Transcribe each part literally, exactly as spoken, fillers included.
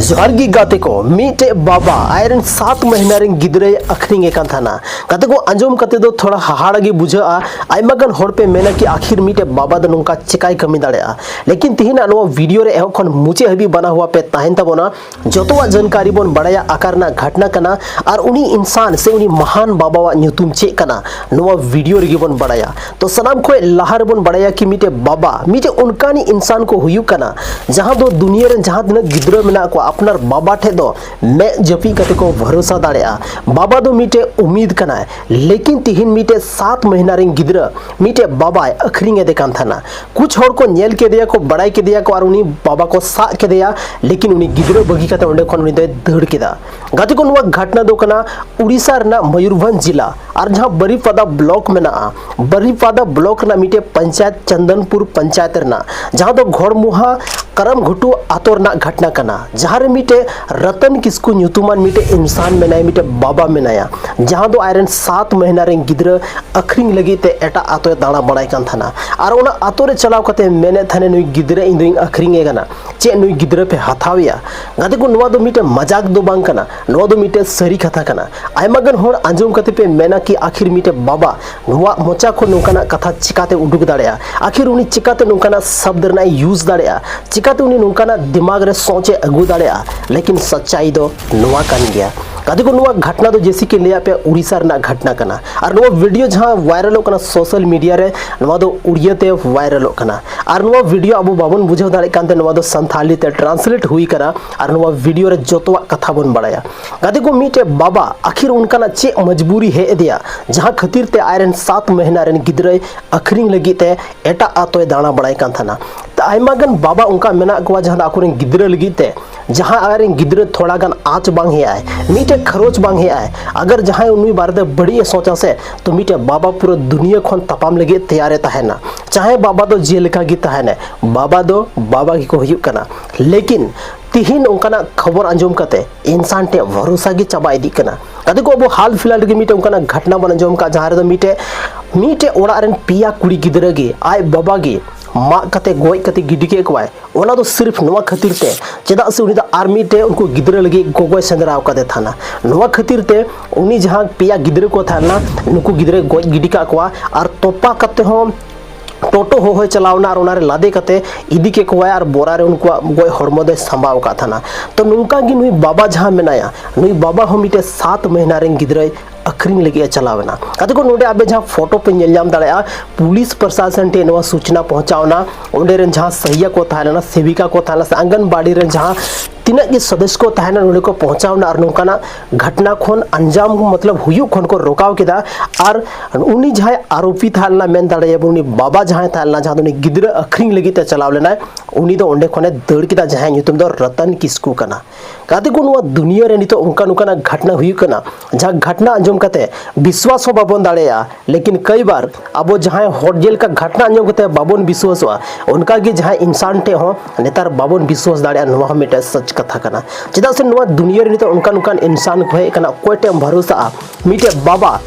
ᱡᱚᱦᱟᱨ ᱜᱮ ᱜᱟᱛᱮ ᱠᱚ, ᱢᱤᱫᱴᱮᱡ ᱵᱟᱵᱟ ᱟᱡᱨᱮᱱ ᱥᱟᱛ ᱢᱟᱹᱦᱱᱟᱹ ᱨᱮᱱ ᱜᱤᱫᱽᱨᱟᱹᱭ ᱟᱹᱠᱷᱨᱤᱧ ᱮ ᱠᱟᱱ ᱛᱟᱦᱮᱱᱟ᱾ ᱜᱟᱛᱮ ᱠᱚ, ᱟᱸᱡᱚᱢ ᱠᱟᱛᱮ ᱫᱚ ᱛᱷᱚᱲᱟ ᱦᱟᱦᱟᱲᱟ ᱜᱮ ᱵᱩᱡᱷᱟᱹᱜᱼᱟ᱾ ᱟᱭᱢᱟ ᱜᱟᱱ ᱦᱚᱲ ᱯᱮ ᱢᱮᱱᱟ ᱠᱤ ᱟᱹᱠᱷᱤᱨ ᱢᱤᱫᱴᱮᱡ ᱵᱟᱵᱟ ᱫᱚ ᱱᱚᱝᱠᱟ ᱪᱮᱠᱟᱭ ᱠᱟᱹᱢᱤ ᱫᱟᱲᱮᱭᱟᱜᱼᱟ? ᱞᱮᱠᱤᱱ ᱛᱤᱦᱤᱧᱟᱜ ᱱᱚᱣᱟ ᱵᱷᱤᱰᱤᱭᱳ ᱨᱮ ᱮᱦᱚᱵ ᱠᱷᱚᱱ ᱢᱩᱪᱟᱹᱫ ᱦᱟᱹᱵᱤᱡ ᱵᱟᱱᱟ ᱦᱩᱣᱟ ᱯᱮ ᱛᱟᱦᱮᱱ ᱛᱟᱵᱚᱱᱟ᱾ ᱡᱚᱛᱚᱣᱟᱜ ᱡᱟᱱᱠᱟᱨᱤ ᱵᱚᱱ ᱵᱟᱲᱟᱭᱟ ᱟᱠᱟ ᱨᱮᱱᱟᱜ ᱜᱷᱟᱴᱱᱟ ᱠᱟᱱᱟ ᱟᱨ ᱩᱱᱤ ᱤᱱᱥᱟᱱ ᱥᱮ ᱩᱱᱤ ᱢᱟᱦᱟᱱ ᱵᱟᱵᱟᱣᱟᱜ ᱧᱩᱛᱩᱢ ᱪᱮᱫ ᱠᱟᱱᱟ, ᱱᱚᱣᱟ ᱵᱷᱤᱰᱤᱭᱳ ᱨᱮᱜᱮ ᱵᱚᱱ ᱵᱟᱲᱟᱭᱟ᱾ ᱛᱚ ᱥᱟᱱᱟᱢ ᱠᱷᱚᱱ ᱞᱟᱦᱟ ᱨᱮᱵᱚᱱ ᱵᱟᱲᱟᱭᱟ ᱠᱤ ᱢᱤᱫᱴᱮᱡ ᱵᱟᱵᱟ, ᱢᱤᱫᱴᱮᱡ ᱚᱱᱠᱟᱱᱤᱡ ᱤᱱᱥᱟᱱ ᱠᱚ ᱦᱩᱭᱩᱜ ᱠᱟᱱᱟ ᱡᱟᱦᱟᱸ ᱫᱚ ᱫᱩᱱᱤᱭᱟᱹ ᱨᱮᱱ ᱡᱟᱦᱟᱸ ᱛᱤᱱᱟᱹᱜ ᱜᱤᱫᱽᱨᱟᱹ ᱢᱮᱱᱟᱜ ᱠᱚᱣᱟ ᱟᱯᱱᱟᱨ ᱵᱟᱵᱟ ᱴᱷᱮᱡ ᱫᱚ ᱢᱮᱫ ᱡᱟᱹᱯᱤᱫ ᱠᱟᱛᱮ ᱠᱚ ᱵᱷᱚᱨᱚᱥᱟ ᱫᱟᱲᱮᱭᱟᱜᱼᱟ᱾ ᱵᱟᱵᱟ ᱫᱚ ᱢᱤᱫᱴᱮᱡ ᱩᱢᱤᱫ ᱠᱟᱱᱟᱭ, ᱞᱮᱠᱤᱱ ᱛᱤᱦᱤᱧ ᱢᱤᱫᱴᱮᱡ ᱥᱟᱛ ᱢᱟᱹᱦᱱᱟᱹ ᱨᱮᱱ ᱜᱤᱫᱽᱨᱟᱹ ᱢᱤᱫᱴᱮᱡ ᱵᱟᱵᱟᱭ ᱟᱹᱠᱷᱨᱤᱧ ᱮᱫᱮ ᱠᱟᱱ ᱛᱟᱦᱮᱱᱟ᱾ ᱠᱩᱪ ᱦᱚᱲ ᱠᱚ ᱧᱮᱞ ᱠᱮᱫᱮᱭᱟ ᱠᱚ, ᱵᱟᱲᱟᱭ ᱠᱮᱫᱮᱭᱟ ᱠᱚ ᱟᱨ ᱩᱱᱤ ᱵᱟᱵᱟ ᱠᱚ ᱥᱟᱵ ᱠᱮᱫᱮᱭᱟ, ᱞᱮᱠᱤᱱ ᱩᱱᱤ ᱜᱤᱫᱽᱨᱟᱹ ᱵᱟᱹᱜᱤ ᱠᱟᱛᱮ ᱚᱸᱰᱮ ᱠᱷᱚᱱ ᱩᱱᱤ ᱫᱚᱭ ᱫᱟᱹᱲ ᱠᱮᱫᱟ᱾ ᱜᱟᱛᱮ ᱠᱚ, ᱱᱚᱣᱟ ᱜᱷᱟᱴᱱᱟ ᱫᱚ ᱠᱟᱱᱟ ᱩᱲᱤᱥᱥᱟ ᱨᱮᱱᱟᱜ ᱢᱚᱭᱩᱨᱵᱷᱚᱸᱡᱽ ᱡᱤᱞᱟ ᱟᱨ ᱡᱟᱦᱟᱸ ᱵᱟᱨᱤᱯᱟᱫᱟ ᱵᱞᱚᱠ ᱢᱮᱱᱟᱜᱼᱟ, ᱵᱟᱨᱤᱯᱟᱫᱟ ᱵᱞᱚᱠ ᱨᱮᱱᱟᱜ ᱢᱤᱫᱴᱮᱡ ᱯᱚᱧᱪᱟᱭᱮᱛ ᱪᱚᱱᱫᱚᱱᱯᱩᱨ ᱯᱚᱧᱪᱟᱭᱮᱛ ᱨᱮᱱᱟᱜ, ᱡᱟᱦᱟᱸ ᱫᱚ ᱜᱷᱚᱲᱢᱩᱦᱟ ᱠᱟᱨᱟᱢ ᱜᱷᱩᱴᱩ ᱟᱛᱳ ᱨᱮᱱᱟᱜ ᱜᱷᱟᱴᱱᱟ ᱠᱟᱱᱟ, ᱡᱟᱦᱟᱸ ᱨᱮ ᱢᱤᱫᱴᱮᱡ ᱨᱚᱛᱚᱱ ᱠᱤᱥᱠᱩ ᱧᱩᱛᱩᱢᱟᱱ ᱢᱤᱫᱴᱮᱡ ᱤᱱᱥᱟᱱ ᱢᱮᱱᱟᱭᱟ, ᱢᱤᱫᱴᱮᱡ ᱵᱟᱵᱟ ᱢᱮᱱᱟᱭᱟ, ᱡᱟᱦᱟᱸ ᱫᱚ ᱟᱡᱨᱮᱱ ᱥᱟᱛ ᱢᱟᱹᱦᱱᱟᱹ ᱨᱮᱱ ᱜᱤᱫᱽᱨᱟᱹ ᱟᱹᱠᱷᱨᱤᱧ ᱞᱟᱹᱜᱤᱫ ᱛᱮ ᱮᱴᱟᱜ ᱟᱛᱳᱭ ᱫᱟᱬᱟ ᱵᱟᱲᱟᱭ ᱠᱟᱱ ᱛᱟᱦᱮᱱᱟ᱾ ᱟᱨ ᱚᱱᱟ ᱟᱛᱳ ᱨᱮ ᱪᱟᱞᱟᱣ ᱠᱟᱛᱮ ᱢᱮᱱᱮᱫ ᱛᱟᱦᱮᱱᱟ, "ᱱᱩᱭ ᱜᱤᱫᱽᱨᱟᱹ ᱤᱧ ᱫᱚᱧ ᱟᱹᱠᱷᱨᱤᱧ ᱮ ᱠᱟᱱᱟ, ᱪᱮᱫ ᱱᱩᱭ ᱜᱤᱫᱽᱨᱟᱹ ᱯᱮ ᱦᱟᱛᱟᱣᱮᱭᱟ?" ᱜᱟᱛᱮ ᱠᱚ, ᱱᱚᱣᱟ ᱫᱚ ᱢᱤᱫᱴᱮᱡ ᱢᱟᱡᱟᱠ ᱫᱚ ᱵᱟᱝ ᱠᱟᱱᱟ, ᱱᱚᱣᱟ ᱫᱚ ᱢᱤᱫᱴᱮᱡ ᱥᱟᱹᱨᱤ ᱠᱟᱛᱷᱟ ᱠᱟᱱᱟ᱾ ᱟᱭᱢᱟ ᱜᱟᱱ ᱦᱚᱲ ᱟᱸᱡᱚᱢ ᱠᱟᱛᱮ ᱯᱮ ᱢᱮᱱᱟ ᱠᱤ ᱟᱹᱠᱷᱤᱨ ᱢᱤᱫᱴᱮᱡ ᱵᱟᱵᱟ ᱱᱚᱣᱟ ᱢᱚᱪᱟ ᱠᱷᱚᱱ ᱱᱚᱝᱠᱟᱱᱟᱜ ᱠᱟᱛᱷᱟ ᱪᱤᱠᱟᱛᱮ ᱩᱰᱩᱠ ᱫᱟᱲᱮᱭᱟᱜᱼᱟ? ᱟᱹᱠᱷᱤᱨ ᱩᱱᱤ ᱪᱤᱠᱟᱛᱮ ᱱᱚᱝᱠᱟᱱᱟᱜ ᱥᱚᱵᱫ ᱨᱮᱱᱟᱜ ᱮ use ᱫᱟᱲᱮᱭᱟᱜᱼᱟ? ᱪᱤᱠᱟᱛᱮ ᱩᱱᱤ ᱱᱚᱝᱠᱟᱱᱟᱜ ᱫᱤᱢᱟᱜᱽ ᱨᱮ ᱥᱚᱪ ᱮ ᱟᱹᱜᱩ ᱫᱟᱲᱮᱭᱟᱜᱼᱟ? ᱞᱮᱠᱤᱱ ᱥᱟᱪᱟᱭ ᱫᱚ ᱱᱚᱣᱟ ᱠᱟᱱ ᱜᱮᱭᱟ᱾ ᱜᱟᱛᱮ ᱠᱚ, ᱱᱚᱣᱟ ᱜᱷᱟᱴᱱᱟ ᱫᱚ ᱡᱮᱥᱮ ᱠᱤ ᱞᱟᱹᱭᱟᱫ ᱯᱮᱭᱟ ᱩᱲᱤᱥᱥᱟ ᱨᱮᱱᱟᱜ ᱜᱷᱟᱴᱱᱟ ᱠᱟᱱᱟ᱾ ᱟᱨ ᱱᱚᱣᱟ ᱵᱷᱤᱰᱤᱭᱳ ᱡᱟᱦᱟᱸ ᱵᱷᱟᱭᱨᱟᱞᱚᱜ ᱠᱟᱱᱟ ᱥᱳᱥᱟᱞ ᱢᱤᱰᱤᱭᱟ ᱨᱮ, ᱱᱚᱣᱟ ᱫᱚ ᱩᱲᱤᱭᱟᱹ ᱛᱮ ᱵᱷᱟᱭᱨᱟᱞᱚᱜ ᱠᱟᱱᱟ᱾ ᱟᱨ ᱱᱚᱣᱟ ᱵᱷᱤᱰᱤᱭᱳ ᱟᱵᱚ ᱵᱟᱵᱚᱱ ᱵᱩᱡᱷᱟᱹᱣ ᱫᱟᱲᱮᱭᱟᱜ ᱠᱟᱱᱛᱮ ᱱᱚᱣᱟ ᱫᱚ ᱥᱟᱱᱛᱷᱟᱞᱤ ᱛᱮ ᱴᱨᱟᱱᱥᱞᱮᱴ ᱦᱩᱭ ᱠᱟᱱᱟ᱾ ᱟᱨ ᱱᱚᱣᱟ ᱵᱷᱤᱰᱤᱭᱳ ᱨᱮ ᱡᱚᱛᱚᱣᱟᱜ ᱠᱟᱛᱷᱟ ᱵᱚᱱ ᱵᱟᱲᱟᱭᱟ᱾ ᱜᱟᱛᱮ ᱠᱚ, ᱢᱤᱫᱴᱮᱡ ᱵᱟᱵᱟ ᱟᱹᱠᱷᱤᱨ ᱚᱱᱠᱟᱱᱟᱜ ᱪᱮᱫ ᱢᱚᱡᱽᱵᱩᱨᱤ ᱦᱮᱡ ᱟᱫᱮᱭᱟ, ᱡᱟᱦᱟᱸ ᱠᱷᱟᱹᱛᱤᱨ ᱛᱮ ᱟᱡᱨᱮᱱ ᱥᱟᱛ ᱢᱟᱹᱦᱱᱟᱹ ᱨᱮᱱ ᱜᱤᱫᱽᱨᱟᱹᱭ ᱟᱹᱠᱷᱨᱤᱧ ᱞᱟᱹᱜᱤᱫ ᱛᱮ ᱮᱴᱟᱜ ᱟᱛᱳᱭ ᱫᱟᱬᱟ ᱵᱟᱲᱟᱭ ᱠᱟᱱ ᱛᱟᱦᱮᱱᱟ? ᱛᱚ, ᱟᱭᱢᱟ ᱜᱟᱱ ᱵᱟᱵᱟ ᱚᱱᱠᱟ ᱢᱮᱱᱟᱜ ᱠᱚᱣᱟ ᱡᱟᱦᱟᱸ ᱫᱚ ᱟᱠᱚᱨᱮᱱ ᱜᱤᱫᱽᱨᱟᱹ ᱞᱟᱹᱜᱤᱫ ᱛᱮ, ᱡᱟᱦᱟᱸ ᱟᱡᱨᱮᱱ ᱜᱤᱫᱽᱨᱟᱹ ᱛᱷᱚᱲᱟ ᱜᱟᱱ ᱟᱸᱪ ᱵᱟᱝ ᱦᱮᱡ ᱟᱭ, ᱢᱤᱫᱴᱮᱡ ᱠᱷᱟᱨᱚᱪ ᱵᱟᱝ ᱦᱮᱡ ᱟᱭ, ᱟᱜᱟᱨ ᱡᱟᱦᱟᱸᱭ ᱩᱱᱤ ᱵᱟᱨᱮ ᱛᱮ ᱵᱟᱹᱲᱤᱡ ᱮ ᱥᱚᱪᱟ ᱥᱮ, ᱛᱚ ᱢᱤᱫᱴᱮᱡ ᱵᱟᱵᱟ ᱯᱩᱨᱟᱹ ᱫᱩᱱᱤᱭᱟᱹ ᱠᱷᱚᱱ ᱛᱟᱯᱟᱢ ᱞᱟᱹᱜᱤᱫ ᱛᱮᱭᱟᱨᱮ ᱛᱟᱦᱮᱱᱟ᱾ ᱪᱟᱦᱮ ᱵᱟᱵᱟ ᱫᱚ ᱡᱮᱞᱮᱠᱟ ᱜᱮ ᱛᱟᱦᱮᱱᱮ, ᱵᱟᱵᱟ ᱫᱚ ᱵᱟᱵᱟ ᱜᱮᱠᱚ ᱦᱩᱭᱩᱜ ᱠᱟᱱᱟ᱾ ᱞᱮᱠᱤᱱ ᱛᱤᱦᱤᱧ ᱚᱱᱠᱟᱱᱟᱜ ᱠᱷᱚᱵᱚᱨ ᱟᱸᱡᱚᱢ ᱠᱟᱛᱮ ᱤᱱᱥᱟᱱ ᱴᱷᱮᱡ ᱵᱷᱚᱨᱚᱥᱟ ᱜᱮ ᱪᱟᱵᱟ ᱤᱫᱤᱜ ᱠᱟᱱᱟ᱾ ᱜᱟᱛᱮ ᱠᱚ, ᱟᱵᱚ ᱦᱟᱞ ᱯᱷᱤᱞᱦᱟᱞ ᱨᱮᱜᱮ ᱢᱤᱫᱴᱮᱡ ᱚᱱᱠᱟᱱᱟᱜ ᱜᱷᱟᱴᱱᱟ ᱵᱚᱱ ᱟᱸᱡᱚᱢ ᱠᱟᱜ, ᱡᱟᱦᱟᱸ ᱨᱮᱫᱚ ᱢᱤᱫᱴᱮᱡ, ᱢᱤᱫᱴᱮᱡ ᱚᱲᱟᱜ ᱨᱮᱱ ᱯᱮᱭᱟ ᱠᱩᱲᱤ ᱜᱤᱫᱽᱨᱟᱹ ᱜᱮ ᱟᱡ ᱵᱟᱵᱟ ᱜᱮ ᱢᱟᱜ ᱠᱟᱛᱮ, ᱜᱚᱡ ᱠᱟᱛᱮ ᱜᱤᱰᱤ ᱠᱮᱫ ᱠᱚᱣᱟᱭ, ᱚᱱᱟ ᱫᱚ ᱥᱤᱨᱯᱷ ᱱᱚᱣᱟ ᱠᱷᱟᱹᱛᱤᱨ ᱛᱮ, ᱪᱮᱫᱟᱜ ᱥᱮ ᱩᱱᱤ ᱫᱚ ᱟᱨ ᱢᱤᱫᱴᱮᱡ ᱩᱱᱠᱩ ᱜᱤᱫᱽᱨᱟᱹ ᱞᱟᱹᱜᱤᱫ ᱜᱚᱜᱚᱭ ᱥᱮᱸᱫᱽᱨᱟ ᱟᱠᱟᱫᱮ ᱛᱟᱦᱮᱱᱟ᱾ ᱱᱚᱣᱟ ᱠᱷᱟᱹᱛᱤᱨ ᱛᱮ ᱩᱱᱤ ᱡᱟᱦᱟᱸ ᱯᱮᱭᱟ ᱜᱤᱫᱽᱨᱟᱹ ᱠᱚ ᱛᱟᱦᱮᱸ ᱞᱮᱱᱟ, ᱱᱩᱠᱩ ᱜᱤᱫᱽᱨᱟᱹᱭ ᱜᱚᱡ ᱜᱤᱰᱤ ᱠᱟᱜ ᱠᱚᱣᱟ᱾ ᱟᱨ ᱛᱚᱯᱟ ᱠᱟᱛᱮ ᱦᱚᱸ ᱴᱳᱴᱳ ᱦᱚᱦᱚᱭ ᱪᱟᱞᱟᱣ ᱮᱱᱟ ᱟᱨ ᱚᱱᱟᱨᱮ ᱞᱟᱫᱮ ᱠᱟᱛᱮ ᱤᱫᱤ ᱠᱮᱫ ᱠᱚᱣᱟᱭ ᱟᱨ ᱵᱚᱨᱟ ᱨᱮ ᱩᱱᱠᱩᱣᱟᱜ ᱜᱚᱡ ᱦᱚᱲᱢᱚ ᱫᱚᱭ ᱥᱟᱢᱵᱟᱣ ᱟᱠᱟᱫ ᱛᱟᱦᱮᱱᱟ᱾ ᱛᱚ, ᱱᱚᱝᱠᱟ ᱜᱮ ᱱᱩᱭ ᱵᱟᱵᱟ ᱡᱟᱦᱟᱸ ᱢᱮᱱᱟᱭᱟ, ᱱᱩᱭ ᱵᱟᱵᱟ ᱦᱚᱸ ᱢᱤᱫᱴᱮᱡ ᱥᱟᱛ ᱢᱟᱹᱦᱱᱟᱹ ᱨᱮᱱ ᱜᱤᱫᱽᱨᱟᱹᱭ ᱟᱹᱠᱷᱨᱤᱧ ᱞᱟᱹᱜᱤᱫ ᱮ ᱪᱟᱞᱟᱣ ᱮᱱᱟ᱾ ᱜᱟᱛᱮ ᱠᱚ, ᱱᱚᱰᱮ ᱟᱵᱮ ᱡᱟᱦᱟᱸ ᱯᱷᱳᱴᱳ ᱯᱮ ᱧᱮᱞ ᱧᱟᱢ ᱫᱟᱲᱮᱭᱟᱜᱼᱟ, ᱯᱩᱞᱤᱥ ᱯᱨᱚᱥᱟᱥᱚᱱ ᱴᱷᱮᱱ ᱱᱚᱣᱟ ᱥᱩᱪᱱᱟ ᱯᱚᱦᱚᱸᱪᱟᱣ ᱮᱱᱟ᱾ ᱚᱸᱰᱮ ᱨᱮᱱ ᱡᱟᱦᱟᱸ ᱥᱟᱦᱤᱭᱟ ᱠᱚ ᱛᱟᱦᱮᱸ ᱞᱮᱱᱟ, ᱥᱮᱵᱤᱠᱟ ᱠᱚ ᱛᱟᱦᱮᱸ ᱞᱮᱱᱟ, ᱥᱮ ᱟᱝᱜᱟᱱᱵᱟᱲᱤ ᱨᱮᱱ ᱡᱟᱦᱟᱸ ᱛᱤᱱᱟᱹᱜ ᱜᱮ ᱥᱚᱫᱚᱥᱥᱚ ᱠᱚ ᱛᱟᱦᱮᱸ ᱞᱮᱱᱟ, ᱱᱚᱰᱮ ᱠᱚ ᱯᱚᱦᱚᱸᱪᱟᱣ ᱮᱱᱟ ᱟᱨ ᱱᱚᱝᱠᱟᱱᱟᱜ ᱜᱷᱚᱴᱱᱟ ᱠᱷᱚᱱ ᱟᱧᱡᱟᱢ, ᱢᱚᱛᱞᱚᱵ, ᱦᱩᱭᱩᱜ ᱠᱷᱚᱱ ᱠᱚ ᱨᱚᱠᱟᱣ ᱠᱮᱫᱟ᱾ ᱟᱨ ᱩᱱᱤ ᱡᱟᱦᱟᱸᱭ ᱟᱨᱳᱯᱤ ᱛᱟᱦᱮᱸ ᱞᱮᱱᱟ, ᱢᱮᱱ ᱫᱟᱲᱮᱭᱟᱵᱚᱱ ᱩᱱᱤ ᱵᱟᱵᱟ ᱡᱟᱦᱟᱸᱭ ᱛᱟᱦᱮᱸ ᱞᱮᱱᱟ, ᱡᱟᱦᱟᱸ ᱫᱚ ᱩᱱᱤ ᱜᱤᱫᱽᱨᱟᱹ ᱟᱹᱠᱷᱨᱤᱧ ᱞᱟᱹᱜᱤᱫ ᱛᱮ ᱪᱟᱞᱟᱣ ᱞᱮᱱᱟᱭ, ᱩᱱᱤ ᱫᱚ ᱚᱸᱰᱮ ᱠᱷᱚᱱᱮ ᱫᱟᱹᱲ ᱠᱮᱫᱟ, ᱡᱟᱦᱟᱸᱭ ᱧᱩᱛᱩᱢ ᱫᱚ ᱨᱚᱛᱚᱱ ᱠᱤᱥᱠᱩ ᱠᱟᱱᱟ᱾ ᱜᱟᱛᱮ ᱠᱚ, ᱱᱚᱣᱟ ᱫᱩᱱᱤᱭᱟᱹ ᱨᱮ ᱱᱤᱛᱚᱜ ᱚᱱᱠᱟ ᱱᱚᱝᱠᱟᱱᱟᱜ ᱜᱷᱚᱴᱱᱟ ᱦᱩᱭᱩᱜ ᱠᱟᱱᱟ, ᱡᱟᱦᱟᱸ ᱜᱷᱚᱴᱱᱟ ᱟᱸᱡᱚᱢ ᱠᱟᱛᱮ ᱵᱤᱥᱣᱟᱥ ᱦᱚᱸ ᱵᱟᱵᱚᱱ ᱫᱟᱲᱮᱭᱟᱜᱼᱟ, ᱞᱮᱠᱤᱱ ᱠᱟᱹᱭ ᱵᱟᱨ ᱟᱵᱚ ᱡᱟᱦᱟᱸᱭ ᱦᱚᱲ ᱡᱮᱞᱮᱠᱟ ᱜᱷᱚᱴᱱᱟ ᱟᱸᱡᱚᱢ ᱠᱟᱛᱮ ᱵᱟᱵᱚᱱ ᱵᱤᱥᱣᱟᱥᱚᱜᱼᱟ, ᱚᱱᱠᱟ ᱜᱮ ᱡᱟᱦᱟᱸᱭ ᱤᱱᱥᱟᱱ ᱴᱷᱮᱡ ᱦᱚᱸ ᱱᱮᱛᱟᱨ ᱵᱟᱵᱚᱱ ᱵᱤᱥᱣᱟᱥ ᱫᱟᱲᱮᱭᱟᱜᱼᱟ᱾ ᱱᱚᱣᱟ ᱦᱚᱸ ᱢᱤᱫᱴᱮᱱ ᱥᱟᱪ ᱠᱟᱛᱷᱟ ᱠᱟᱱᱟ᱾ ᱪᱮᱫᱟᱜ ᱥᱮ ᱱᱚᱣᱟ ᱫᱩᱱᱤᱭᱟᱹ ᱨᱮ ᱱᱤᱛᱚᱜ ᱚᱱᱠᱟ ᱱᱚᱝᱠᱟᱱ ᱤᱱᱥᱟᱱ ᱠᱚ ᱦᱮᱡ ᱟᱠᱟᱱᱟ, ᱚᱠᱚᱭ ᱴᱷᱮᱡ ᱮᱢ ᱵᱷᱟᱨᱚᱥᱟᱜᱼᱟ? ᱢᱤᱫᱴᱮᱡ ᱵᱟᱵᱟ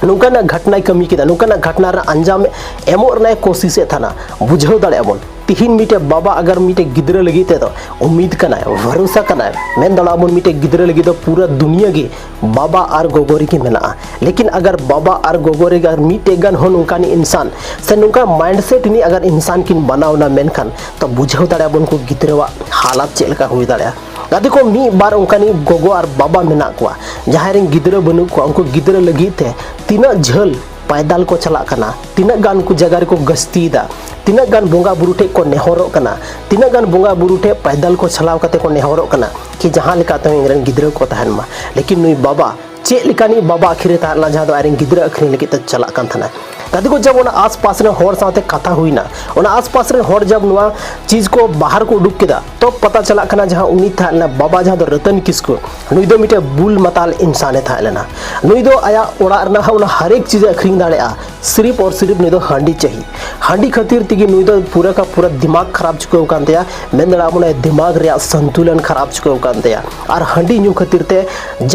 ᱱᱚᱝᱠᱟᱱᱟᱜ ᱜᱷᱚᱴᱱᱟᱭ ᱠᱟᱹᱢᱤ ᱠᱮᱫᱟ, ᱱᱚᱝᱠᱟᱱᱟᱜ ᱜᱷᱚᱴᱱᱟ ᱨᱮᱱᱟᱜ ᱟᱧᱡᱟᱢ ᱮᱢᱚᱜ ᱨᱮᱱᱟᱜ ᱮ ᱠᱳᱥᱤᱥᱮᱫ ᱛᱟᱦᱮᱱᱟ᱾ ᱵᱩᱡᱷᱟᱹᱣ ᱫᱟᱲᱮᱭᱟᱜᱼᱟ ᱵᱚᱱ, ᱛᱤᱦᱤᱧ ᱢᱤᱫᱴᱮᱡ ᱵᱟᱵᱟ ᱟᱜᱟᱨ ᱢᱤᱫᱴᱮᱡ ᱜᱤᱫᱽᱨᱟᱹ ᱞᱟᱹᱜᱤᱫ ᱛᱮᱫᱚ ᱩᱢᱤᱫ ᱠᱟᱱᱟᱭ, ᱵᱷᱟᱨᱚᱥᱟ ᱠᱟᱱᱟᱭ, ᱢᱮᱱ ᱫᱟᱲᱮᱭᱟᱜᱼᱟ ᱵᱚᱱ ᱢᱤᱫᱴᱮᱡ ᱜᱤᱫᱽᱨᱟᱹ ᱞᱟᱹᱜᱤᱫ ᱫᱚ ᱯᱩᱨᱟᱹ ᱫᱩᱱᱤᱭᱟᱹ ᱜᱮ ᱵᱟᱵᱟ ᱟᱨ ᱜᱚᱜᱚ ᱨᱮᱜᱮ ᱢᱮᱱᱟᱜᱼᱟ᱾ ᱞᱮᱠᱤᱱ ᱟᱜᱟᱨ ᱵᱟᱵᱟ ᱟᱨ ᱜᱚᱜᱚ ᱨᱮᱜᱮ ᱟᱨ ᱢᱤᱫᱴᱮᱡ ᱜᱟᱱ ᱦᱚᱸ ᱱᱚᱝᱠᱟᱱ ᱤᱱᱥᱟᱱ ᱥᱮ ᱱᱚᱝᱠᱟ ᱢᱟᱭᱤᱱᱰᱥᱮᱴ ᱨᱤᱱᱤᱡ ᱟᱜᱟᱨ ᱤᱱᱥᱟᱱ ᱠᱤᱱ ᱵᱟᱱᱟᱣ ᱮᱱᱟ, ᱢᱮᱱᱠᱷᱟᱱ ᱛᱚ ᱵᱩᱡᱷᱟᱹᱣ ᱫᱟᱲᱮᱭᱟᱜᱼᱟ ᱵᱚᱱ ᱩᱱᱠᱩ ᱜᱤᱫᱽᱨᱟᱹᱣᱟᱜ ᱦᱟᱞᱟᱛ ᱪᱮᱫ ᱞᱮᱠᱟ ᱦᱩᱭ ᱫᱟᱲᱮᱭᱟᱜᱼᱟ᱾ ᱜᱟᱛᱮ ᱠᱚ, ᱢᱤᱫ ᱵᱟᱨ ᱚᱱᱠᱟᱱᱤᱡ ᱜᱚᱜᱚ ᱟᱨ ᱵᱟᱵᱟ ᱢᱮᱱᱟᱜ ᱠᱚᱣᱟ, ᱡᱟᱦᱟᱸᱭ ᱨᱮᱱ ᱜᱤᱫᱽᱨᱟᱹ ᱵᱟᱹᱱᱩᱜ ᱠᱚᱣᱟ, ᱩᱱᱠᱩ ᱜᱤᱫᱽᱨᱟᱹ ᱞᱟᱹᱜᱤᱫ ᱛᱮ ᱛᱤᱱᱟᱹᱜ ᱡᱷᱟᱹᱞ ᱯᱟᱭᱫᱟᱞ ᱠᱚ ᱪᱟᱞᱟᱜ ᱠᱟᱱᱟ, ᱛᱤᱱᱟᱹᱜ ᱜᱟᱱ ᱠᱚ ᱡᱟᱭᱜᱟ ᱨᱮᱠᱚ ᱜᱟᱹᱥᱛᱤᱭᱮᱫᱟ, ᱛᱤᱱᱟᱹᱜ ᱜᱟᱱ ᱵᱚᱸᱜᱟ ᱵᱩᱨᱩ ᱴᱷᱮᱡ ᱠᱚ ᱱᱮᱦᱚᱨᱚᱜ ᱠᱟᱱᱟ, ᱛᱤᱱᱟᱹᱜ ᱜᱟᱱ ᱵᱚᱸᱜᱟ ᱵᱩᱨᱩ ᱴᱷᱮᱡ ᱯᱟᱭᱫᱟᱞ ᱠᱚ ᱪᱟᱞᱟᱣ ᱠᱟᱛᱮ ᱠᱚ ᱱᱮᱦᱚᱨᱚᱜ ᱠᱟᱱᱟ ᱠᱤ ᱡᱟᱦᱟᱸ ᱞᱮᱠᱟᱛᱮ ᱤᱧ ᱨᱮᱱ ᱜᱤᱫᱽᱨᱟᱹ ᱠᱚ ᱛᱟᱦᱮᱱ ᱢᱟ᱾ ᱞᱮᱠᱤᱱ ᱱᱩᱭ ᱵᱟᱵᱟ ᱪᱮᱫ ᱞᱮᱠᱟᱱᱤᱡ ᱵᱟᱵᱟ ᱟᱹᱠᱷᱤᱨ ᱨᱮ ᱛᱟᱦᱮᱸ ᱞᱮᱱᱟ, ᱡᱟᱦᱟᱸ ᱫᱚ ᱟᱡ ᱨᱮᱱ ᱜᱤᱫᱽᱨᱟᱹ ᱟᱹᱠᱷᱨᱤᱧ ᱞᱟᱹᱜᱤᱫ ᱛᱮ ᱪᱟᱞᱟᱜ ᱠᱟᱱ ᱛᱟᱦᱮᱱᱟ? ᱜᱟᱛᱮ ᱠᱚ, ᱡᱟᱵ ᱚᱱᱟ ᱟᱥᱯᱟᱥ ᱨᱮᱱ ᱦᱚᱲ ᱥᱟᱶᱛᱮ ᱠᱟᱛᱷᱟ ᱦᱩᱭᱱᱟ, ᱚᱱᱟ ᱟᱥᱯᱟᱥ ᱨᱮᱱ ᱦᱚᱲ ᱡᱟᱵ ᱱᱚᱣᱟ ᱪᱤᱡᱽ ᱠᱚ ᱵᱟᱦᱟᱨ ᱠᱚ ᱩᱰᱩᱠ ᱠᱮᱫᱟ, ᱛᱚ ᱯᱟᱛᱟ ᱪᱟᱞᱟᱜ ᱠᱟᱱᱟ, ᱡᱟᱦᱟᱸ ᱩᱱᱤ ᱛᱟᱦᱮᱸ ᱞᱮᱱᱟ ᱵᱟᱵᱟ, ᱡᱟᱦᱟᱸ ᱫᱚ ᱨᱚᱛᱚᱱ ᱠᱤᱥᱠᱩ, ᱱᱩᱭ ᱫᱚ ᱢᱤᱫᱴᱮᱡ ᱵᱩᱞ ᱢᱟᱛᱟᱞ ᱤᱱᱥᱟᱱᱮ ᱛᱟᱦᱮᱸ ᱞᱮᱱᱟ᱾ ᱱᱩᱭ ᱫᱚ ᱟᱭᱟᱜ ᱚᱲᱟᱜ ᱨᱮᱱᱟᱜ ᱦᱟᱸᱜ ᱚᱱᱟ ᱦᱟᱨᱮᱠ ᱪᱤᱡᱽ ᱮ ᱟᱹᱠᱷᱨᱤᱧ ᱫᱟᱲᱮᱭᱟᱜᱼᱟ, ᱥᱤᱨᱤᱯ ᱟᱨ ᱥᱤᱨᱤᱯ ᱱᱩᱭ ᱫᱚ ᱦᱟᱺᱰᱤ ᱪᱟᱹᱦᱤ᱾ ᱦᱟᱺᱰᱤ ᱠᱷᱟᱹᱛᱤᱨ ᱛᱮᱜᱮ ᱱᱩᱭ ᱫᱚ ᱯᱩᱨᱟᱹ ᱠᱟ ᱯᱩᱨᱟᱹ ᱫᱤᱢᱟᱜᱽ ᱠᱷᱟᱨᱟᱯ ᱪᱩᱠᱟᱹᱣ ᱟᱠᱟᱱ ᱛᱟᱭᱟ, ᱢᱮᱱ ᱫᱟᱲᱮᱭᱟᱜᱼᱟ ᱵᱚᱱ ᱫᱤᱢᱟᱜᱽ ᱨᱮᱭᱟᱜ ᱥᱚᱱᱛᱩᱞᱚᱱ ᱠᱷᱟᱨᱟᱯ ᱪᱩᱠᱟᱹᱣ ᱟᱠᱟᱱ ᱛᱟᱭᱟ᱾ ᱟᱨ ᱦᱟᱺᱰᱤ ᱧᱩ ᱠᱷᱟᱹᱛᱤᱨ ᱛᱮ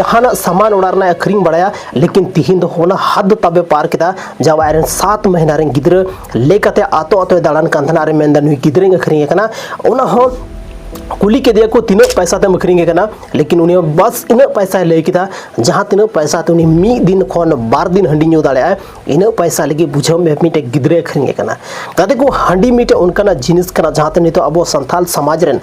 ᱡᱟᱦᱟᱱᱟᱜ ᱥᱟᱢᱟᱱ ᱚᱲᱟᱜ ᱨᱮᱱᱟᱜ ᱮ ᱟᱹᱠᱷᱨᱤᱧ ᱵᱟᱲᱟᱭᱟ, ᱞᱮᱠᱤᱱ ᱛᱤᱦᱤᱧ ᱫᱚ ᱚᱱᱟ ᱦᱟᱫ ᱫᱚ ᱛᱟᱵᱮ ᱯᱟᱨ ᱠᱮᱫᱟ, ᱡᱟᱵ ᱟᱡ ᱨᱮᱱ ᱥᱟᱛ ᱢᱟᱹᱦᱱᱟᱹ ᱨᱮᱱ ᱜᱤᱫᱽᱨᱟᱹ ᱞᱮᱠᱟᱛᱮ ᱟᱛᱳ ᱟᱛᱳᱭ ᱫᱟᱬᱟᱱ ᱠᱟᱱ ᱛᱟᱦᱮᱱᱟ ᱟᱨᱮ ᱢᱮᱱᱫᱟ ᱱᱩᱭ ᱜᱤᱫᱽᱨᱟᱹᱧ ᱟᱹᱠᱷᱨᱤᱧᱮ ᱠᱟᱱᱟ᱾ ᱚᱱᱟ ᱦᱚᱸ ᱠᱩᱞᱤ ᱠᱮᱫᱮᱭᱟ ᱠᱚ ᱛᱤᱱᱟᱹᱜ ᱯᱚᱭᱥᱟ ᱛᱮᱢ ᱟᱹᱠᱷᱨᱤᱧᱮ ᱠᱟᱱᱟ, ᱞᱮᱠᱤᱱ ᱩᱱᱤ ᱦᱚᱸ ᱵᱟᱥ ᱤᱱᱟᱹᱜ ᱯᱚᱭᱥᱟᱭ ᱞᱟᱹᱭ ᱠᱮᱫᱟ ᱡᱟᱦᱟᱸ ᱛᱤᱱᱟᱹᱜ ᱯᱚᱭᱥᱟ ᱛᱮ ᱩᱱᱤ ᱢᱤᱫ ᱫᱤᱱ ᱠᱷᱚᱱ ᱵᱟᱨ ᱫᱤᱱ ᱦᱟᱺᱰᱤ ᱧᱩ ᱫᱟᱲᱮᱭᱟᱜᱼᱟᱭ᱾ ᱤᱱᱟᱹᱜ ᱯᱚᱭᱥᱟ ᱞᱟᱹᱜᱤᱫ ᱵᱩᱡᱷᱟᱹᱣ ᱢᱮ ᱢᱤᱫᱴᱮᱡ ᱜᱤᱫᱽᱨᱟᱹᱭ ᱟᱹᱠᱷᱨᱤᱧᱮ ᱠᱟᱱᱟ᱾ ᱜᱟᱛᱮ ᱠᱚ, ᱦᱟᱺᱰᱤ ᱢᱤᱫᱴᱮᱡ ᱚᱱᱠᱟᱱᱟᱜ ᱡᱤᱱᱤᱥ ᱠᱟᱱᱟ ᱡᱟᱦᱟᱸ ᱛᱮ ᱱᱤᱛᱚᱜ ᱟᱵᱚ ᱥᱟᱱᱛᱟᱞ ᱥᱚᱢᱟᱡᱽ ᱨᱮᱱ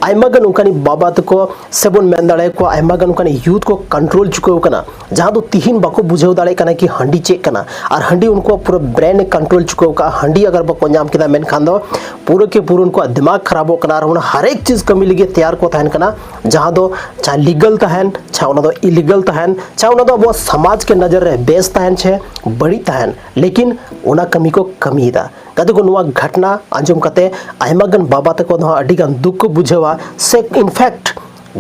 ᱟᱭᱢᱟ ᱜᱟᱱ ᱚᱱᱠᱟᱱᱤᱡ ᱵᱟᱵᱟ ᱛᱟᱠᱚ ᱥᱮᱵᱚᱱ ᱢᱮᱱ ᱫᱟᱲᱮᱭᱟᱠᱚᱣᱟ ᱟᱭᱢᱟ ᱜᱟᱱ ᱚᱱᱠᱟᱱᱤᱡ ᱭᱩᱛᱷ ᱠᱚ ᱠᱚᱱᱴᱨᱳᱞ ᱪᱩᱠᱟᱹᱣ ᱠᱟᱱᱟ, ᱡᱟᱦᱟᱸ ᱫᱚ ᱛᱤᱦᱤᱧ ᱵᱟᱠᱚ ᱵᱩᱡᱷᱟᱹᱣ ᱫᱟᱲᱮᱭᱟᱜ ᱠᱟᱱᱟ ᱠᱤ ᱦᱟᱺᱰᱤ ᱪᱮᱫ ᱠᱟᱱᱟ᱾ ᱟᱨ ᱦᱟᱺᱰᱤ ᱩᱱᱠᱩᱣᱟᱜ ᱯᱩᱨᱟᱹ ᱵᱨᱮᱱ ᱮ ᱠᱚᱱᱴᱨᱳᱞ ᱪᱩᱠᱟᱹᱣ ᱠᱟᱜᱼᱟ᱾ ᱦᱟᱺᱰᱤ ᱟᱜᱟᱨ ᱵᱟᱠᱚ ᱧᱟᱢ ᱠᱮᱫᱟ ᱢᱮᱱᱠᱷᱟᱱ ᱫᱚ ᱯᱩᱨᱟᱹ ᱠᱮ ᱯᱩᱨᱟᱹ ᱩᱱᱠᱩᱣᱟᱜ ᱫᱤᱢᱟᱜᱽ ᱠᱷᱟᱨᱟᱯᱚᱜ ᱠᱟᱱᱟ ᱟᱨ ᱚᱱᱟ ᱦᱟᱨᱮᱠ ᱪᱤᱡᱽ ᱠᱟᱹᱢᱤ ᱞᱟᱹᱜᱤᱫ ᱛᱮᱭᱟᱨ ᱠᱚ ᱛᱟᱦᱮᱱ ᱠᱟᱱᱟ, ᱡᱟᱦᱟᱸ ᱫᱚ ᱪᱟᱦᱮ ᱞᱤᱜᱟᱞ ᱛᱟᱦᱮᱱ, ᱪᱟᱦᱮ ᱚᱱᱟ ᱫᱚ ᱤᱞᱤᱜᱟᱞ ᱛᱟᱦᱮᱱ, ᱪᱟᱦᱮ ᱚᱱᱟ ᱫᱚ ᱟᱵᱚᱣᱟᱜ ᱥᱚᱢᱟᱡᱽ ᱠᱮ ᱱᱚᱡᱚᱨ ᱨᱮ ᱵᱮᱥ ᱛᱟᱦᱮᱱ ᱪᱮ ᱵᱟᱹᱲᱤᱡ ᱛᱟᱦᱮᱱ, ᱞᱮᱠᱤᱱ ᱚᱱᱟ ᱠᱟᱹᱢᱤ ᱠᱚ ᱠᱟᱹᱢᱤᱭᱮᱫᱟ᱾ ᱜᱟᱛᱮ ᱠᱚ, ᱱᱚᱣᱟ ᱜᱷᱚᱴᱱᱟ ᱟᱸᱡᱚᱢ ᱠᱟᱛᱮ ᱟᱭᱢᱟ ᱜᱟᱱ ᱵᱟᱵᱟ ᱛᱟᱠᱚ ᱫᱚ ᱦᱟᱸᱜ ᱟᱹᱰᱤ ᱜᱟᱱ ᱫᱩᱠ ᱠᱚ ᱵᱩᱡᱷᱟᱹᱣᱟ, ᱥᱮ ᱤᱱᱯᱷᱮᱠᱴ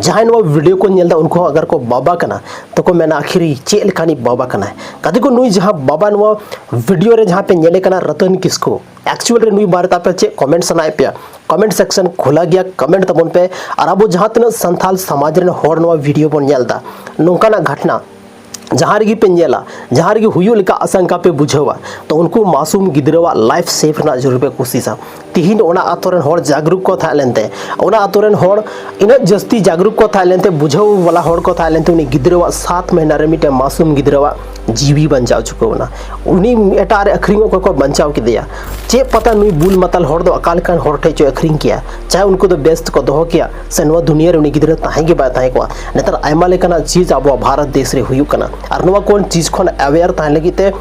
ᱡᱟᱦᱟᱸᱭ ᱱᱚᱣᱟ ᱵᱷᱤᱰᱤᱭᱳ ᱠᱚ ᱧᱮᱞ ᱮᱫᱟ ᱩᱱᱠᱩ ᱦᱚᱸ ᱟᱜᱟᱨ ᱠᱚ ᱵᱟᱵᱟ ᱠᱟᱱᱟ ᱛᱚᱠᱚ ᱢᱮᱱᱟ ᱟᱹᱠᱷᱤᱨ ᱪᱮᱫ ᱞᱮᱠᱟᱱᱤᱡ ᱵᱟᱵᱟ ᱠᱟᱱᱟᱭ᱾ ᱜᱟᱛᱮ ᱠᱚ, ᱱᱩᱭ ᱡᱟᱦᱟᱸ ᱵᱟᱵᱟ ᱱᱚᱣᱟ ᱵᱷᱤᱰᱤᱭᱳ ᱨᱮ ᱡᱟᱦᱟᱸ ᱯᱮ ᱧᱮᱞᱮ ᱠᱟᱱᱟ ᱨᱚᱛᱚᱱ ᱠᱤᱥᱠᱩ, ᱮᱠᱪᱩᱭᱟᱞ ᱨᱮ ᱱᱩᱭ ᱵᱟᱨᱮᱛᱮ ᱟᱯᱮ ᱪᱮᱫ ᱠᱚᱢᱮᱱᱴ ᱥᱟᱱᱟᱭᱮᱫ ᱯᱮᱭᱟ? ᱠᱚᱢᱮᱱᱴ ᱥᱮᱠᱥᱚᱱ ᱠᱷᱩᱞᱟ ᱜᱮᱭᱟ, ᱠᱚᱢᱮᱱᱴ ᱛᱟᱵᱚᱱ ᱯᱮ᱾ ᱟᱨ ᱟᱵᱚ ᱡᱟᱦᱟᱸ ᱛᱤᱱᱟᱹᱜ ᱥᱟᱱᱛᱟᱞ ᱥᱚᱢᱟᱡᱽ ᱨᱮᱱ ᱦᱚᱲ ᱱᱚᱣᱟ ᱵᱷᱤᱰᱤᱭᱳ ᱵᱚᱱ ᱧᱮᱞ ᱮᱫᱟ, ᱱᱚᱝᱠᱟᱱᱟᱜ ᱜᱷᱚᱴᱱᱟ ᱡᱟᱦᱟᱸ ᱨᱮᱜᱮ ᱯᱮ ᱧᱮᱞᱟ, ᱡᱟᱦᱟᱸ ᱨᱮᱜᱮ ᱦᱩᱭᱩᱜ ᱞᱮᱠᱟ ᱟᱥᱟᱝᱠᱟ ᱯᱮ ᱵᱩᱡᱷᱟᱹᱣᱟ, ᱛᱚ ᱩᱱᱠᱩ ᱢᱟᱥᱩᱢ ᱜᱤᱫᱽᱨᱟᱹᱣᱟᱜ ᱞᱟᱭᱤᱯᱷ ᱥᱮᱵᱷ ᱨᱮᱱᱟᱜ ᱡᱟᱹᱨᱩᱲ ᱯᱮ ᱠᱩᱥᱤᱥᱟ᱾ ᱛᱤᱦᱤᱧ ᱚᱱᱟ ᱟᱛᱳ ᱨᱮᱱ ᱦᱚᱲ ᱡᱟᱜᱽᱨᱩᱠ ᱠᱚ ᱛᱟᱦᱮᱸ ᱞᱮᱱᱛᱮ, ᱚᱱᱟ ᱟᱛᱳ ᱨᱮᱱ ᱦᱚᱲ ᱤᱱᱟᱹᱜ ᱡᱟᱹᱥᱛᱤ ᱡᱟᱜᱽᱨᱩᱠ ᱠᱚ ᱛᱟᱦᱮᱸ ᱞᱮᱱᱛᱮ, ᱵᱩᱡᱷᱟᱹᱣ ᱵᱟᱞᱟ ᱦᱚᱲ ᱠᱚ ᱛᱟᱦᱮᱸ ᱞᱮᱱᱛᱮ, ᱩᱱᱤ ᱜᱤᱫᱽᱨᱟᱹᱣᱟᱜ, ᱥᱟᱛ ᱢᱟᱹᱦᱱᱟᱹ ᱨᱮ ᱢᱤᱫᱴᱮᱱ ᱢᱟᱥᱩᱢ ᱜᱤᱫᱽᱨᱟᱹᱣᱟᱜ ᱡᱤᱣᱤ ᱵᱟᱧᱪᱟᱣ ᱪᱩᱠᱟᱹᱣ ᱮᱱᱟ᱾ ᱩᱱᱤ ᱮᱴᱟᱜ ᱨᱮ ᱟᱹᱠᱷᱨᱤᱧᱚᱜ ᱠᱚ ᱠᱚ ᱵᱟᱧᱪᱟᱣ ᱠᱮᱫᱮᱭᱟ᱾ ᱪᱮᱫ ᱯᱟᱛᱟ ᱱᱩᱭ ᱵᱩᱞ ᱢᱟᱛᱟᱞ ᱦᱚᱲ ᱫᱚ ᱚᱠᱟ ᱞᱮᱠᱟᱱ ᱦᱚᱲ ᱴᱷᱮᱡ ᱪᱚᱭ ᱟᱹᱠᱷᱨᱤᱧ ᱠᱮᱭᱟ? ᱪᱟᱦᱮ ᱩᱱᱠᱩ ᱫᱚ ᱵᱮᱥ ᱛᱮᱠᱚ ᱫᱚᱦᱚ ᱠᱮᱭᱟ, ᱥᱮ ᱱᱚᱣᱟ ᱫᱩᱱᱤᱭᱟᱹ ᱨᱮ ᱩᱱᱤ ᱜᱤᱫᱽᱨᱟᱹ ᱛᱟᱦᱮᱸ ᱜᱮ ᱵᱟᱭ ᱛᱟᱦᱮᱸ ᱠᱚᱜᱼᱟ᱾ ᱱᱮᱛᱟᱨ ᱟᱭᱢᱟ ᱞᱮᱠᱟᱱᱟᱜ ᱪᱤᱡᱽ ᱟᱵᱚᱣᱟᱜ ᱵᱷᱟᱨᱚᱛ ᱫᱮᱥ ᱨᱮ ᱦᱩᱭᱩᱜ ᱠᱟᱱᱟ, ᱟᱨ ᱱᱚᱣᱟ ᱠᱚ ᱪᱤᱡᱽ ᱠᱷᱚᱱ ᱟᱣᱮᱭᱟᱨ ᱛᱟᱦᱮᱸ ᱞᱟᱹᱜᱤᱫ ᱛᱮ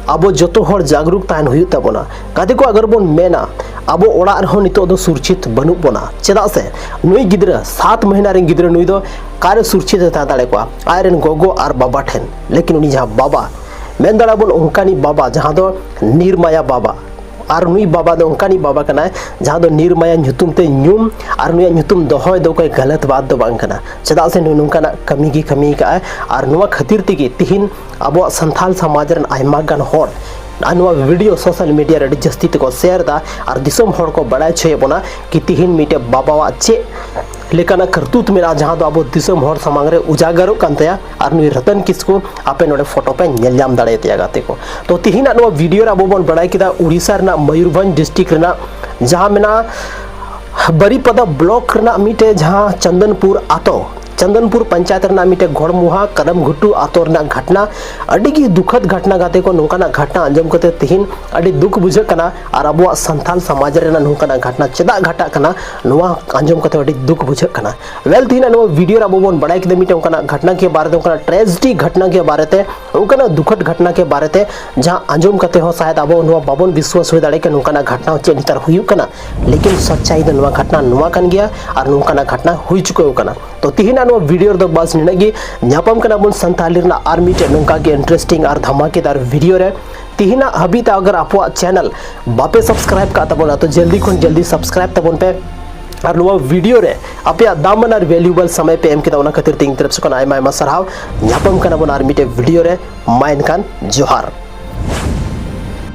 ᱟᱵᱚ ᱡᱚᱛᱚ ᱦᱚᱲ ᱡᱟᱜᱽᱨᱩᱠ ᱛᱟᱦᱮᱱ ᱦᱩᱭᱩᱜ ᱛᱟᱵᱚᱱᱟ᱾ ᱜᱟᱛᱮ ᱠᱚ, ᱟᱜᱟᱨ ᱵᱚᱱ ᱢᱮᱱᱟ ᱟᱵᱚ ᱚᱲᱟᱜ ᱨᱮᱦᱚᱸ ᱱᱤᱛᱚᱜ ᱫᱚ ᱥᱩᱨᱪᱷᱤᱛ ᱵᱟᱹᱱᱩᱜ ᱵᱚᱱᱟ, ᱪᱮᱫᱟᱜ ᱥᱮ ᱱᱩᱭ ᱜᱤᱫᱽᱨᱟᱹ, ᱥᱟᱛ ᱢᱟᱹᱦᱱᱟᱹ ᱨᱮᱱ ᱜᱤᱫᱽᱨᱟᱹ, ᱱᱩᱭ ᱫᱚ ᱚᱠᱟᱨᱮ ᱥᱩᱨᱪᱷᱤᱛ ᱮ ᱛᱟᱦᱮᱸ ᱫᱟᱲᱮ ᱠᱚᱣᱟ? ᱟᱡ ᱨᱮᱱ ᱜᱚᱜᱚ ᱟᱨ ᱵᱟᱵᱟ ᱴᱷᱮᱱ᱾ ᱞᱮᱠᱤᱱ ᱩᱱᱤ ᱡᱟᱦᱟᱸ ᱵᱟᱵᱟ, ᱢᱮᱱ ᱫᱟᱲᱮᱭᱟᱜᱼᱟ ᱵᱚᱱ ᱚᱱᱠᱟᱱᱤᱡ ᱵᱟᱵᱟ ᱡᱟᱦᱟᱸ ᱫᱚ ᱱᱤᱨᱢᱟᱭᱟ ᱵᱟᱵᱟ, ᱟᱨ ᱱᱩᱭ ᱵᱟᱵᱟ ᱫᱚ ᱚᱱᱠᱟᱱᱤᱡ ᱵᱟᱵᱟ ᱠᱟᱱᱟᱭ ᱡᱟᱦᱟᱸ ᱫᱚ ᱱᱤᱨᱢᱟᱭᱟ ᱧᱩᱛᱩᱢ ᱛᱮ ᱧᱩᱢ, ᱟᱨ ᱱᱩᱭᱟᱜ ᱧᱩᱛᱩᱢ ᱫᱚᱦᱚᱭ ᱫᱚ ᱚᱠᱚᱭ ᱜᱟᱞᱟᱛ ᱵᱟᱛ ᱫᱚ ᱵᱟᱝ ᱠᱟᱱᱟ, ᱪᱮᱫᱟᱜ ᱥᱮ ᱱᱩᱭ ᱱᱚᱝᱠᱟᱱᱟᱜ ᱠᱟᱹᱢᱤ ᱜᱮ ᱠᱟᱹᱢᱤ ᱠᱟᱜᱼᱟᱭ᱾ ᱟᱨ ᱱᱚᱣᱟ ᱠᱷᱟᱹᱛᱤᱨ ᱛᱮᱜᱮ ᱛᱤᱦᱤᱧ ᱟᱵᱚᱣᱟᱜ ᱥᱟᱱᱛᱷᱟᱞ ᱥᱚᱢᱟᱡᱽ ᱨᱮᱱ ᱟᱭᱢᱟ ᱜᱟᱱ ᱦᱚᱲ ᱟᱨ ᱱᱚᱣᱟ ᱵᱷᱤᱰᱤᱭᱳ ᱥᱳᱥᱟᱞ ᱢᱤᱰᱤᱭᱟ ᱨᱮ ᱟᱹᱰᱤ ᱡᱟᱹᱥᱛᱤ ᱛᱮᱠᱚ ᱥᱮᱭᱟᱨ ᱮᱫᱟ ᱟᱨ ᱫᱤᱥᱚᱢ ᱦᱚᱲ ᱠᱚ ᱵᱟᱲᱟᱭ ᱦᱚᱪᱚᱭᱮᱫ ᱵᱚᱱᱟ ᱠᱤ ᱛᱤᱦᱤᱧ ᱢᱤᱫᱴᱮᱡ ᱵᱟᱵᱟᱣᱟᱜ ᱪᱮᱫ ᱞᱮᱠᱟᱱᱟᱜ ᱠᱟᱨᱛᱩᱛ ᱢᱮᱱᱟᱜᱼᱟ, ᱡᱟᱦᱟᱸ ᱫᱚ ᱟᱵᱚ ᱫᱤᱥᱚᱢ ᱦᱚᱲ ᱥᱟᱢᱟᱝ ᱨᱮ ᱩᱡᱟᱜᱟᱨᱚᱜ ᱠᱟᱱ ᱛᱟᱭᱟ᱾ ᱟᱨ ᱱᱩᱭ ᱨᱚᱛᱚᱱ ᱠᱤᱥᱠᱩ ᱟᱯᱮ ᱱᱚᱰᱮ ᱯᱷᱳᱴᱳ ᱯᱮ ᱧᱮᱞ ᱧᱟᱢ ᱫᱟᱲᱮᱭᱟᱛᱟᱭᱟ ᱜᱟᱛᱮ ᱠᱚ᱾ ᱛᱚ ᱛᱤᱦᱤᱧᱟᱜ ᱱᱚᱣᱟ ᱵᱷᱤᱰᱤᱭᱳ ᱨᱮ ᱟᱵᱚ ᱵᱚᱱ ᱵᱟᱲᱟᱭ ᱠᱮᱫᱟ ᱩᱲᱤᱥᱥᱟ ᱨᱮᱱᱟᱜ ᱢᱚᱭᱩᱨᱵᱷᱚᱸᱡᱽ ᱰᱤᱥᱴᱨᱤᱠᱴ ᱨᱮᱱᱟᱜ ᱡᱟᱦᱟᱸ ᱢᱮᱱᱟᱜᱼᱟ ᱵᱟᱨᱤᱯᱟᱫᱟ ᱵᱞᱚᱠ ᱨᱮᱱᱟᱜ ᱢᱤᱫᱴᱮᱡ ᱡᱟᱦᱟᱸ ᱪᱚᱱᱫᱚᱱᱯᱩᱨ ᱟᱛᱳ, ᱪᱚᱱᱫᱚᱱᱯᱩᱨ ᱯᱚᱧᱪᱟᱭᱮᱛ ᱨᱮᱱᱟᱜ ᱢᱤᱫᱴᱮᱡ ᱜᱷᱚᱲᱢᱩᱦᱟ ᱠᱟᱫᱟᱢ ᱜᱷᱩᱴᱩ ᱟᱛᱳ ᱨᱮᱱᱟᱜ ᱜᱷᱟᱴᱱᱟ᱾ ᱟᱹᱰᱤ ᱜᱮ ᱫᱩᱠᱷᱚᱫ ᱜᱷᱟᱴᱱᱟ ᱜᱟᱛᱮ ᱠᱚ᱾ ᱱᱚᱝᱠᱟᱱᱟᱜ ᱜᱷᱟᱴᱱᱟ ᱟᱸᱡᱚᱢ ᱠᱟᱛᱮ ᱛᱤᱦᱤᱧ ᱟᱹᱰᱤ ᱫᱩᱠ ᱵᱩᱡᱷᱟᱹᱜ ᱠᱟᱱᱟ᱾ ᱟᱨ ᱟᱵᱚᱣᱟᱜ ᱥᱟᱱᱛᱟᱞ ᱥᱚᱢᱟᱡᱽ ᱨᱮᱱᱟᱜ ᱱᱚᱝᱠᱟᱱᱟᱜ ᱜᱷᱟᱴᱱᱟ ᱪᱮᱫᱟᱜ ᱜᱷᱟᱴᱟᱜ ᱠᱟᱱᱟ, ᱱᱚᱣᱟ ᱟᱸᱡᱚᱢ ᱠᱟᱛᱮ ᱟᱹᱰᱤ ᱫᱩᱠ ᱵᱩᱡᱷᱟᱹᱜ ᱠᱟᱱᱟ᱾ ᱣᱮᱞ, ᱛᱤᱦᱤᱧᱟᱜ ᱱᱚᱣᱟ ᱵᱷᱤᱰᱤᱭᱳ ᱨᱮ ᱟᱵᱚ ᱵᱚᱱ ᱵᱟᱲᱟᱭ ᱠᱮᱫᱟ ᱢᱤᱫᱴᱮᱱ ᱚᱱᱠᱟᱱᱟᱜ ᱜᱷᱟᱴᱱᱟ ᱠᱮ ᱵᱟᱨᱮ ᱛᱮ, ᱚᱱᱠᱟᱱᱟᱜ ᱴᱨᱮᱡᱮᱰᱤ ᱜᱷᱟᱴᱱᱟ ᱠᱮ ᱵᱟᱨᱮ ᱛᱮ, ᱚᱱᱠᱟᱱᱟᱜ ᱫᱩᱠᱷᱚᱫ ᱜᱷᱟᱴᱱᱟ ᱠᱮ ᱵᱟᱨᱮ ᱛᱮ, ᱡᱟᱦᱟᱸ ᱟᱸᱡᱚᱢ ᱠᱟᱛᱮ ᱦᱚᱸ ᱥᱟᱭᱟᱫ ᱟᱵᱚ ᱱᱚᱣᱟ ᱵᱟᱵᱚᱱ ᱵᱤᱥᱣᱟᱥ ᱦᱩᱭ ᱫᱟᱲᱮᱭᱟᱜ ᱠᱟᱱᱟ ᱱᱚᱝᱠᱟᱱᱟᱜ ᱜᱷᱟᱴᱱᱟ ᱪᱮᱫ ᱱᱮᱛᱟᱨ ᱦᱩᱭᱩᱜ ᱠᱟᱱᱟ᱾ ᱞᱮᱠᱤᱱ ᱥᱟᱪᱪᱟᱭ ᱫᱚ ᱱᱚᱣᱟ ᱜᱷᱟᱴᱱᱟ ᱱᱚᱣᱟ ᱠᱟᱱ ᱜᱮᱭᱟ ᱟᱨ ᱱᱚᱝᱠᱟᱱᱟᱜ ᱜᱷᱟᱴᱱᱟ ᱦᱩᱭ ᱪᱩᱠᱟᱹᱣ ᱠᱟᱱᱟ᱾ ᱛᱚ ᱛᱤᱦᱤᱧᱟᱜ ᱱᱚᱣᱟ ᱵᱷᱤᱰᱤᱭᱳ ᱨᱮᱫᱚ ᱵᱟᱥ ᱱᱤᱱᱟᱹᱜ ᱜᱮ᱾ ᱧᱟᱯᱟᱢ ᱠᱟᱱᱟ ᱵᱚᱱ ᱥᱟᱱᱛᱟᱞᱤ ᱨᱮᱱᱟᱜ ᱟᱨ ᱢᱤᱫᱴᱮᱱ ᱱᱚᱝᱠᱟ ᱜᱮ ᱤᱱᱴᱟᱨᱮᱥᱴᱤᱝ ᱟᱨ ᱫᱷᱟᱢᱟᱠᱮᱫᱟᱨ ᱵᱷᱤᱰᱤᱭᱳ ᱨᱮ᱾ ᱛᱤᱦᱤᱧᱟᱜ ᱦᱟᱹᱵᱤᱡ ᱛᱮ ᱟᱜᱟᱨ ᱟᱵᱚᱣᱟᱜ ᱪᱮᱱᱮᱞ ᱵᱟᱯᱮ ᱥᱟᱵᱥᱠᱨᱟᱭᱤᱵ ᱠᱟᱜ ᱛᱟᱵᱚᱱᱟ, ᱛᱚ ᱡᱚᱞᱫᱤ ᱠᱷᱚᱱ ᱡᱚᱞᱫᱤ ᱥᱟᱵᱥᱠᱨᱟᱭᱤᱵ ᱛᱟᱵᱚᱱ ᱯᱮ᱾ ᱟᱨ ᱱᱚᱣᱟ ᱵᱷᱤᱰᱤᱭᱳ ᱨᱮ ᱟᱯᱮᱭᱟᱜ ᱫᱟᱢᱟᱱ ᱟᱨ ᱵᱷᱮᱞᱩᱭᱮᱵᱚᱞ ᱥᱚᱢᱚᱭ ᱯᱮ ᱮᱢ ᱠᱮᱫᱟ, ᱚᱱᱟ ᱠᱷᱟᱹᱛᱤᱨ ᱛᱮ ᱤᱧ ᱛᱚᱨᱚᱯ ᱥᱮᱫ ᱠᱷᱚᱱ ᱟᱭᱢᱟ ᱟᱭᱢᱟ ᱥᱟᱨᱦᱟᱣ᱾ ᱧᱟᱯᱟᱢ ᱠᱟᱱᱟ ᱵᱚᱱ ᱟᱨ ᱢᱤᱫᱴᱮᱡ ᱵᱷᱤᱰᱤᱭᱳ ᱨᱮ᱾ ᱢᱟ ᱮᱱᱠᱷᱟᱱ ᱡᱚᱦᱟᱨ᱾